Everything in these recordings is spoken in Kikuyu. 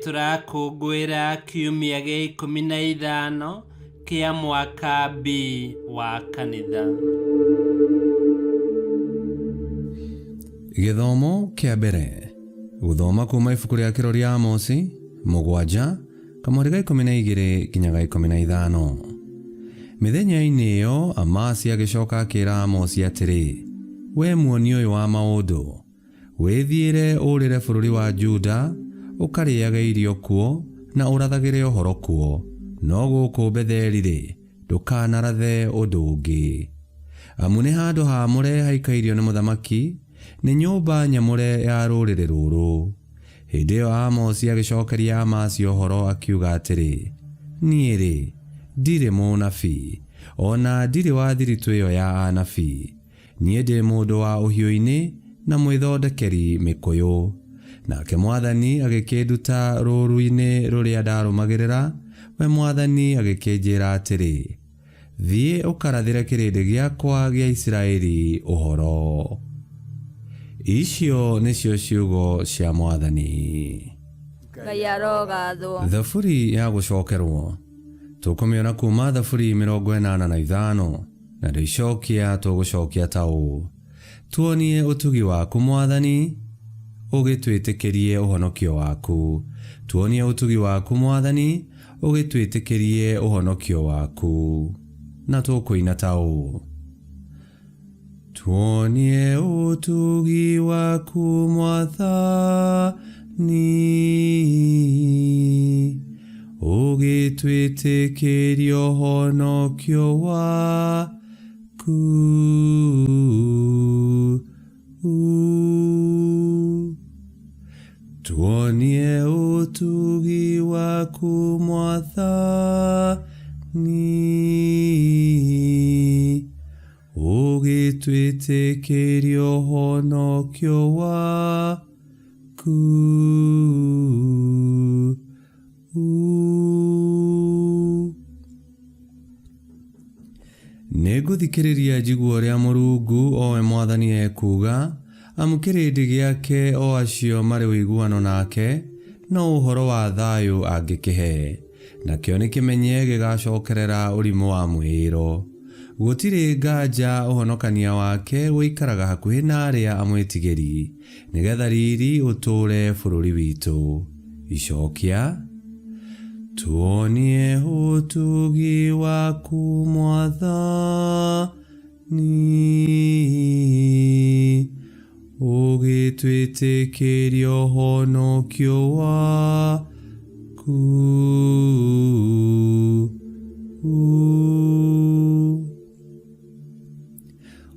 tũrakũngũĩra kiumia gĩa 15 kĩa mwaka B wa kanitha. Gĩthomo kĩa mbere. Gũthoma kuma ibuku rĩa kĩroria Amosi, 7, kamũhari ga 12 nginya ga 15. Mĩthenya-inĩ ĩyo Amasia agĩcoka akĩra Amosi atĩrĩ, Wee muoni ũyũ wa maũndũ, wĩthiĩre ũũrĩre bũrũri wa Juda, ũkarĩage irio kuo, na ũrathagĩre ũhoro kuo, no gũkũ Betheli-rĩ, ndũkanarathe ũndũ ũngĩ. Amu nĩ handũ haamũre haikairio nĩ mũthamaki, nĩ nyũmba nyamũre ya rũrĩrĩ rũrũ. Hĩndĩ ĩyo Amosi agĩcokeria Amasia ũhoro akiuga atĩrĩ, Niĩ-rĩ, ndirĩ mũnabii, o na ndirĩ wa thiritũ ĩyo ya anabii, niĩ ndĩ mũndũ wa ũhiũ-inĩ na mwĩthondekeri mĩkũyũ. Nake mwathani agĩkĩnduta rũũru-inĩ rũrĩa ndarũmagĩrĩra, we mwathani agĩkĩnjĩra atĩrĩ, Thiĩ ũkarathĩre kĩrĩndĩ gĩakwa gĩa Isiraeli ũhoro. Icio nĩcio ciugo cia Mwathani. Ngai arogathwo. Thaburi ya gũcokerwo. Tũkũmĩona kuma Thaburi 85, narĩo icokia tũgũcokia ta ũũ: Tuonie ũtugi waku Mwathani, ũgĩtwĩtĩkĩrie ũhonokio waku. Tuonie ũtugi waku Mwathani, ũgĩtwĩtĩkĩrie ũhonokio waku. Na tũkũina ta ũũ: Tuonie ũtugi waku Mwathani, ũgĩtwĩtĩkĩrie ũhonokio waku. Tuonie ũtugi waku Mwathani, ũgĩtwĩtĩkĩrie ũhonokio waku. Nĩngũthikĩrĩria njigue ũrĩa Mũrungu, o we Mwathani ekuuga, amu kĩrĩndĩ gĩake, o acio marĩ ũiguano nake, no ũhoro wa thayũ angĩkĩhe, nakĩo nĩkĩmenye gĩgacokerera ũrimũ wa mwĩĩro. Gũtirĩ nganja ũhonokania wake ũikaraga hakuhĩ na arĩa amwĩtigĩri, nĩgetha riri ũtũũre bũrũri witũ. Icokia: Tuonie ũtugi waku Mwathani, ũgĩtwĩtĩkĩrie ũhonokio waku.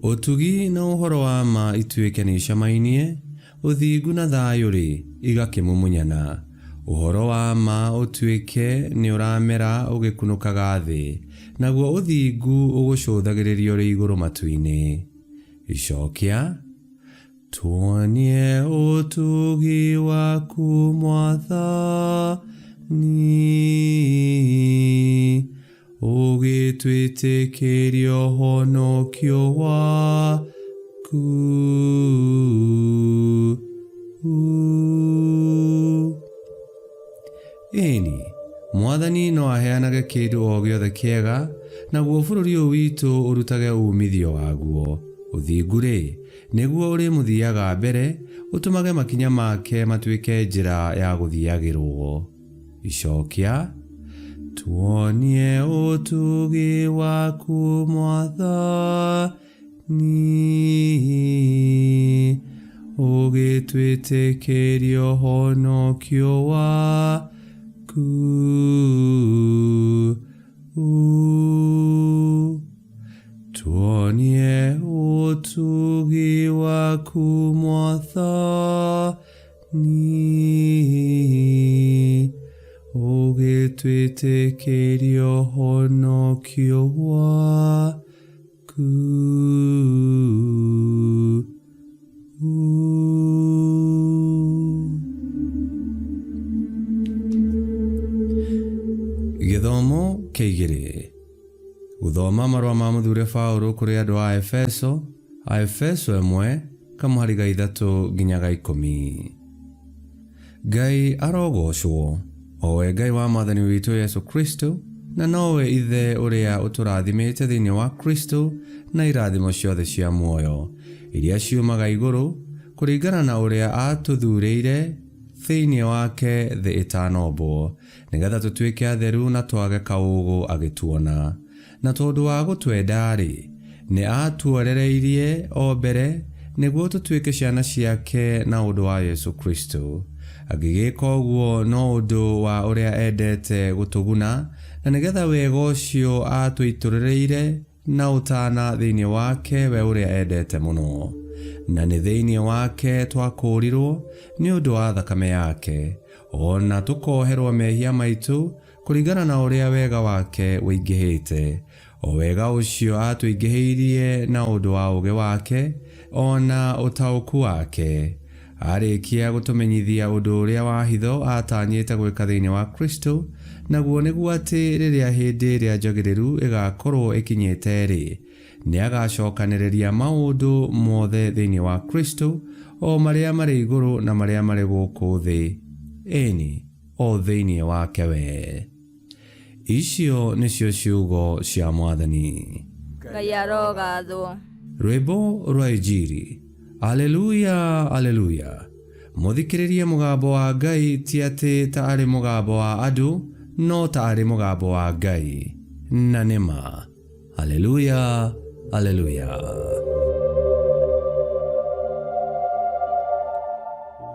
Ũtugi na ũhoro wa ma ituĩke nĩicemainie, ũthingu na thayũ-rĩ, igakĩmumunyana. Ũhoro wa ma ũtuĩke nĩũramera ũgĩkunũkaga thĩ, naguo ũthingu ũgũcũthagĩrĩria ũrĩ igũrũ matu-inĩ. Icokia: Tuonie ũtugi waku Mwathani, ũgĩtwĩtĩkĩria ũhonokio waku. Ĩni, Mwathani no aheanage kĩndũ o gĩothe kĩega, naguo bũrũri ũyũ witũ ũrutage uumithio waguo. Ũthingu-rĩ, nĩguo ũrĩmũthiaga mbere, ũtũmage makinya make matuĩke njĩra ya gũthiagĩrũo. Icokia: Tuonie ũtugi waku Mwathani, ũgĩtwĩtĩkĩrie ũhonokio waku. Tuonie ũtugi waku Mwathani, ũgĩtwĩtĩkĩrie ũhonokio waku. Gĩthomo kĩa igĩrĩ. Gũthoma marũa ma mũthure Paũlũ kũrĩ andũ a Efeso, Aefeso 1, kamũhari ga 3 nginya ga 10. Ngai arogocwo, o we Ngai wa Mwathani witũ Yesu Kristo, na nowe Ithe ũrĩa ũtũrathimĩte thĩinĩ wa Kristo na irathimo ciothe cia muoyo iria ciumaga igũrũ, kũringana na ũrĩa aatũthuurĩire thĩinĩ wake thĩ ĩtanombwo, nĩgetha tũtuĩke atheru na twage kaũũgũ agĩtuona. Na tondũ wa gũtwenda-rĩ, nĩ aatuorereirie o mbere nĩguo tũtuĩke ciana ciake na ũndũ wa Yesu Kristo. Agĩgĩka ũguo no ũndũ wa ũrĩa endete gũtũguna, na nĩgetha wega ũcio aatũitũrũrĩire na ũtana thĩinĩ wake we ũrĩa endete mũno. Na nĩ thĩinĩ wake twakũũrirwo nĩ ũndũ wa thakame yake, o na tũkoherwo mehia maitũ kũringana na ũrĩa wega wake ũingĩhĩte. O wega ũcio aatũingĩhĩirie na ũndũ wa ũũgĩ wake, o na ũtaũku wake. Arĩkia gũtũmenyithia ũndũ ũrĩa wa hitho aatanyĩte gwĩka thĩinĩ wa Kristo, naguo nĩguo atĩ rĩrĩa hĩndĩ ĩrĩa njagĩrĩru ĩgaakorwo ĩkinyĩte-rĩ, nĩagacokanĩrĩria maũndũ mothe thĩinĩ wa Kristo, o marĩa marĩ igũrũ na marĩa marĩ gũkũ thĩ, ĩni, o thĩinĩ wake we. Icio nĩcio ciugo cia Mwathani. Ngai arogathwo. Rwĩmbo rwa Injiri. Aleluya, aleluya. Mũthikĩrĩrie mũgambo wa Ngai ti atĩ ta arĩ mũgambo wa andũ, no ta arĩ mũgambo wa Ngai. Na nĩ ma. Aleluya, aleluya.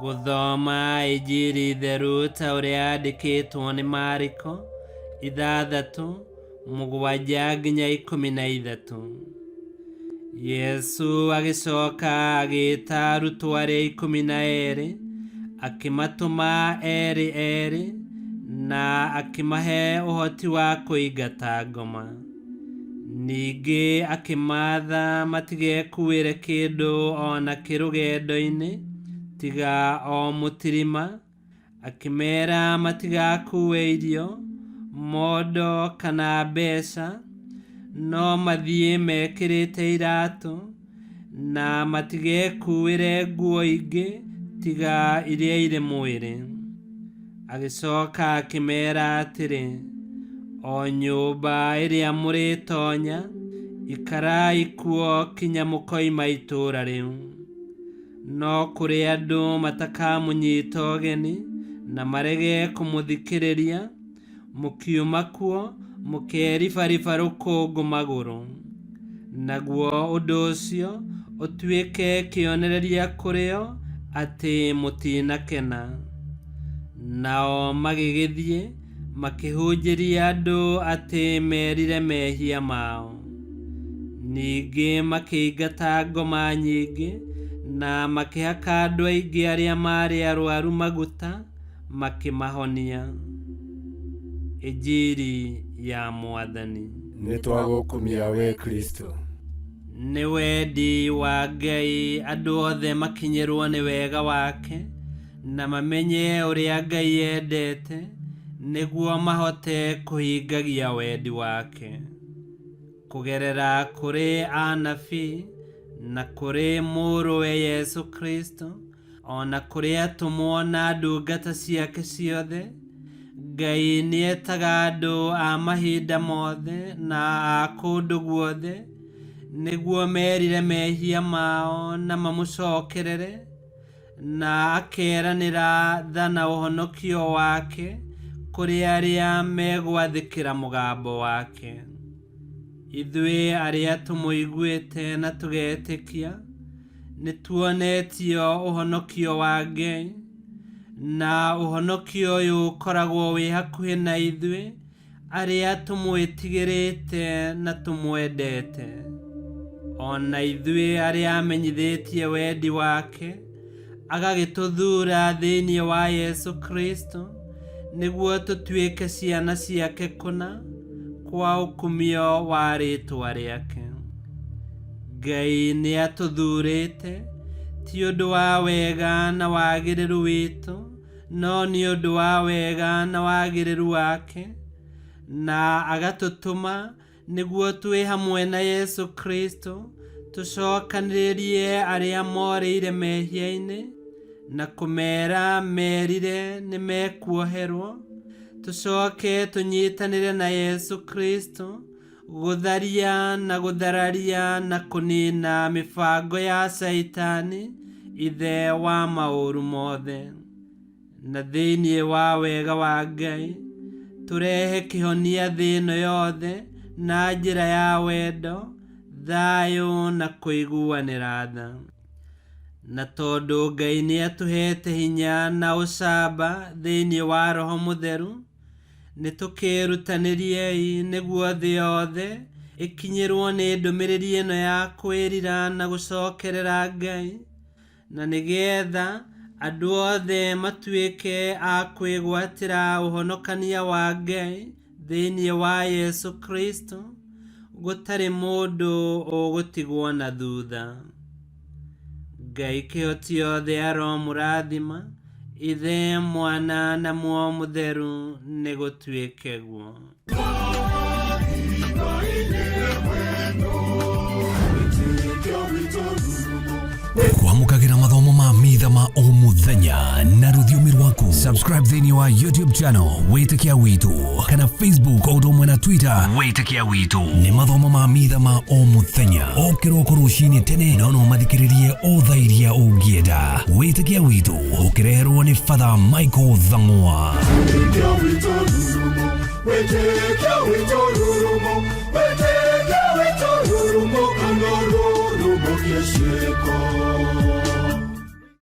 Gũthoma Injiri theru ta ũrĩa yandĩkĩtwo nĩ Mariko 6 7 nginya 13. Yesu agĩcoka agĩĩta arutwo arĩa 12, akĩmatũma erĩ erĩ, na akĩmahe ũhoti wa kũingata ngoma. Ningĩ akĩmaatha matigekuĩre kĩndũ o na kĩ rũgendo-inĩ, tiga o mũtirima. Akĩmeera matigakue irio, mondo kana mbeca, no mathiĩ mekĩrĩte iratũ, na matigekuĩre nguo ingĩ tiga iria irĩ mwĩrĩ. Agĩcoka akĩmeera atĩrĩ, o nyũmba ĩrĩa mũrĩtonya, ikarai kuo kinya mũkoima itũũra rĩu. No kũrĩ andũ matakamũnyita ũgeni na marege kũmũthikĩrĩria, mũkiuma kuo mũkeribariba rũkũngũ magũrũ. Naguo ũndũ ũcio ũtuĩke kĩonereria kũrĩ o atĩ mũtinakena. Nao magĩgĩthiĩ makĩhunjĩria andũ atĩ merire mehia mao. Ningĩ makĩingata ngoma nyingĩ na makĩhaka andũ aingĩ arĩa maarĩ arwaru maguta makĩmahonia. Injiri ya Mwathani. Nĩtwagũkumia we Kristo. Nĩ wendi wa Ngai andũ othe makinyĩrwo nĩ wega wake na mamenye ũrĩa Ngai endete nĩguo mahote kũhingagia wendi wake. Kũgerera kũrĩ anabii na kũrĩ mũrũwe Yesu Kristo, o na kũrĩ atũmwo na ndungata ciake ciothe, Ngai nĩetaga andũ a mahinda mothe na a kũndũ guothe nĩguo merire mehia mao na mamũcokerere, na akeranĩra tha na ũhonokio wake kũrĩ arĩa megwathĩkĩra mũgambo wake. Ithuĩ arĩa tũmũiguĩte na tũgetĩkia, nĩtuonetio ũhonokio wa Ngai, na ũhonokio ũyũ ũkoragwo wĩ hakuhĩ na ithuĩ arĩa tũmwĩtigĩrĩte na tũmwendete. O na ithuĩ arĩa amenyithĩtie wendi wake, agagĩtũthuura thĩinĩ wa Yesu Kristo nĩguo tũtuĩke ciana ciake kũna kwa ũkumio wa rĩĩtwa rĩake. Ngai nĩatũthuurĩte ti ũndũ wa wega na wagĩrĩru witũ, no nĩ ũndũ wa wega na wagĩrĩru wake, na agatũtũma nĩguo twĩ hamwe na Yesu Kristo tũcokanĩrĩrie arĩa morĩire mehia-inĩ Na kũmeera merire nĩ mekuoherwo, tũcoke tũnyitanĩre na Yesu Kristo gũtharia na gũthararia na kũnina mĩbango ya Caitani ithe wa maũru mothe. Na thĩinĩ wa wega wa Ngai tũrehe kĩhonia thĩ ĩno yothe na njĩra ya wendo, thayũ na kũiguanĩra tha. Na tondũ Ngai nĩatũhete hinya na ũcamba thĩinĩ wa Roho Mũtheru, nĩtũkĩĩrutanĩriei nĩguo thĩ yothe ĩkinyĩrwo nĩ ndũmĩrĩri ĩno ya kwĩrira na gũcokerera Ngai, na nĩgetha andũ othe matuĩke a kwĩgwatĩra ũhonokania wa Ngai thĩinĩ wa Yesu Kristo, gũtarĩ mũndũ ũgũtigwo na thutha. Ngai kĩhoti yothe aromũrathima, Ithe, Mwana na Muoyo Mũtheru, nĩgũtuĩke guo. Kwamũkagĩra mathomo ma mitha ma o mũthenya na rũthiomi rwaku. Subscribe thĩinĩ wa YouTube channel Wĩtĩkia Witũ kana Facebook o ũndũ ũmwe na Twitter Wĩtĩkia Witũ. Nĩ mathomo ma mitha ma o mũthenya o kĩroko rũcinĩ tene, no no mathikĩrĩrie o thaa iria ũngĩenda. Wĩtĩkia Witũ ũkĩreherwo nĩ Father Michael Thang'wa. Wĩtĩkia witũ rurumo, wĩtĩkia witũ rurumo, wĩtĩkia witũ rurumo, kana rurumo kĩciĩko.